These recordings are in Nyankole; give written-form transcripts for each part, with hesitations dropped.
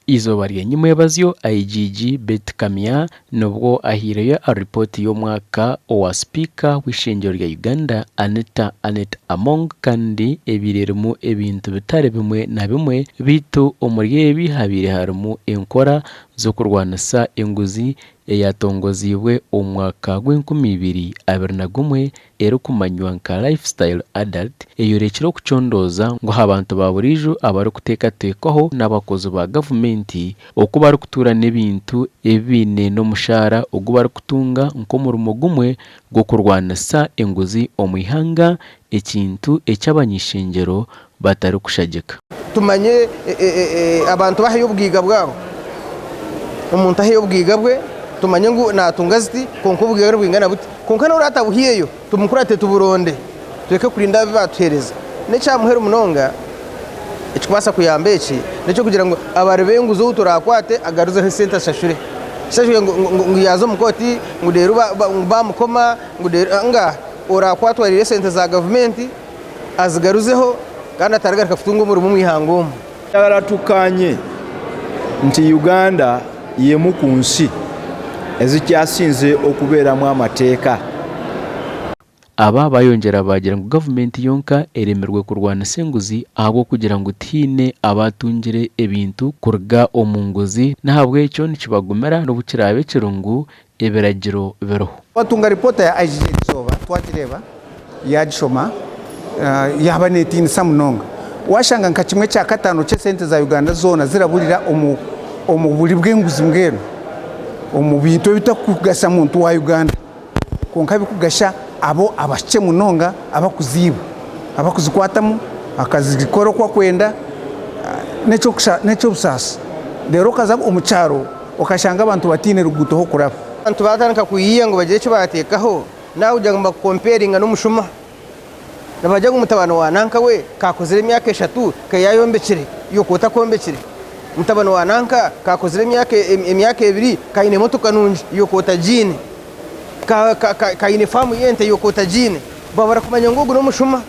Eizooba rya nyimwebazyo, IGG Beti Kamya nibwo ahaireyo aripooti y'omwaka owa Sipiika w'eishengyero rya Uganda, Anita Annet Among kandi ebaire erimu ebintu bitari bimwe na bimwe beitu omuri ebi habaire harimu enkora z'okurwanisa enguzi eyatongoziibwe omu mwaka gw'enkumi 2021 erikumanywa nka Lifestyle Adult eyorekire okucondooza ngu aha bantu ba buriijo abarikuteekateekwaho n'abakozi ba gavumenti oku barikutuura n'ebintu ebi baine n'omushaara ogu barikutunga nk'omurimo gumwe gw'okurwanisa enguzi omu ihanga ekintu eki abany'ishengyero batarikushagika. Tumanye abantu baheyo obugaiga bwabo. Omuntu aheyo obugaiga bwe tumanye ngu natunga ziti kwonka obugaiga bwe nibwingana buti. Kwonka n'ori atabuhaireyo tumukurate tuburonde tureke kurinda abu baatuheereza. N'ekya muheru munonga ekikubaasa kuyamba eki n'eky'okugira ngu abari b'enguzi ou turaakwate agaruzeho esente azishashure. Kishashwe ngu yaaza omu kooti ngu reero baamukoma ngu reero ngaaha oraakwatwa ariire esente za gavumenti. azigaruzeho kandi atarigaruka kutunga omurimo omu ihanga omu. Njagala tukkaanye nti Uganda y'emu ku nsi ezikyasinze okubeeramu amateeka. Aba bayongyera baagira ngu gavumenti yonka eremirwe kurwanisa enguzi ahabw'okugira ngu tihaine abaatungire ebintu kuruga omu nguzi n'ahabw'ekyo nikibagumira n'obu kiraabe kiri ngu ebiragiro biriho. Twatunga ripoota ya IGG erizooba twagireeba, yaagishoma, yaaba neetiinisa munonga. Waashanga nka kimwe kya kataano ky'esente za Uganda zoona ziraburira omu omu buri bw'enguzi mbwenu, omu bintu ebitarikugasha muntu wa Uganda kwonka birikugasha abo abakye munonga abarikuziiba, abarikuzikwatamu akazikora oku arikwenda n'eky'obusaasi. Reero okaza omu kyaro. Okashanga abantu bataine ruguuto h'okuraba. Abantu baatandika kwiiya ngu bagire eki baateekaho, nawe kugira ngu nibakukomperinga n'omushuma. Nibagira ngu mutabani wa nanka we kaakozire emyaka eshatu ka yaayombekire, iwe ku otakombekire. Mutabani wa nanka kaakozire emyaka emyaka ebiri ka aine emotoka nungi, iwe ku otagiine. Ka ka ka aine faamu y'ente, iwe ku otagiine. Baba barakumanya ngu ogu n'omushuma.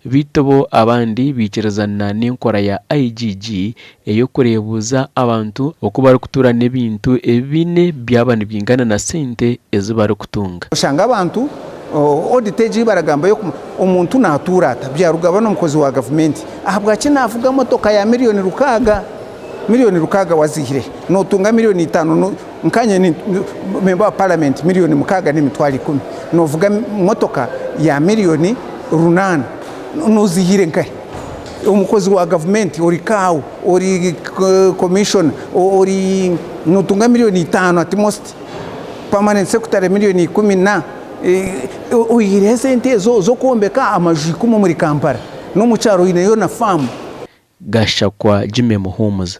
Beitu bo abandi baikirizana n'enkora ya IGG ey'okureebuuza abantu oku barikutuura n'ebintu ebi baine byaba nibyingana na sente ezi barikutunga. Oshanga abantu audit egi ei baragamba y'okumanya omuntu naatuura ata, Byarugaba n'omukozi wa gavumenti ahabwaki naavuga motoka ya miriyoni rukaaga? Miriyoni rukaaga waziihire hi? Nootunga miriyoni itaano nkanye ni memba wa paramenti miriyoni mukaaga n'emitwaro ikumi, noovuga motoka ya miriyoni runaana nooziihire nkahi? Omukozi wa gavumenti ori kaawo, ori komishona, ori nootunga miriyoni itaano at most, pamanenti sekutare miriyoni ikumi na, oihireho esente ezo z'okwombeka amaju ikumi omuri Kampala n'omu kyaro oineyo na faamu. Gashakwa Jimmy Muhumuza.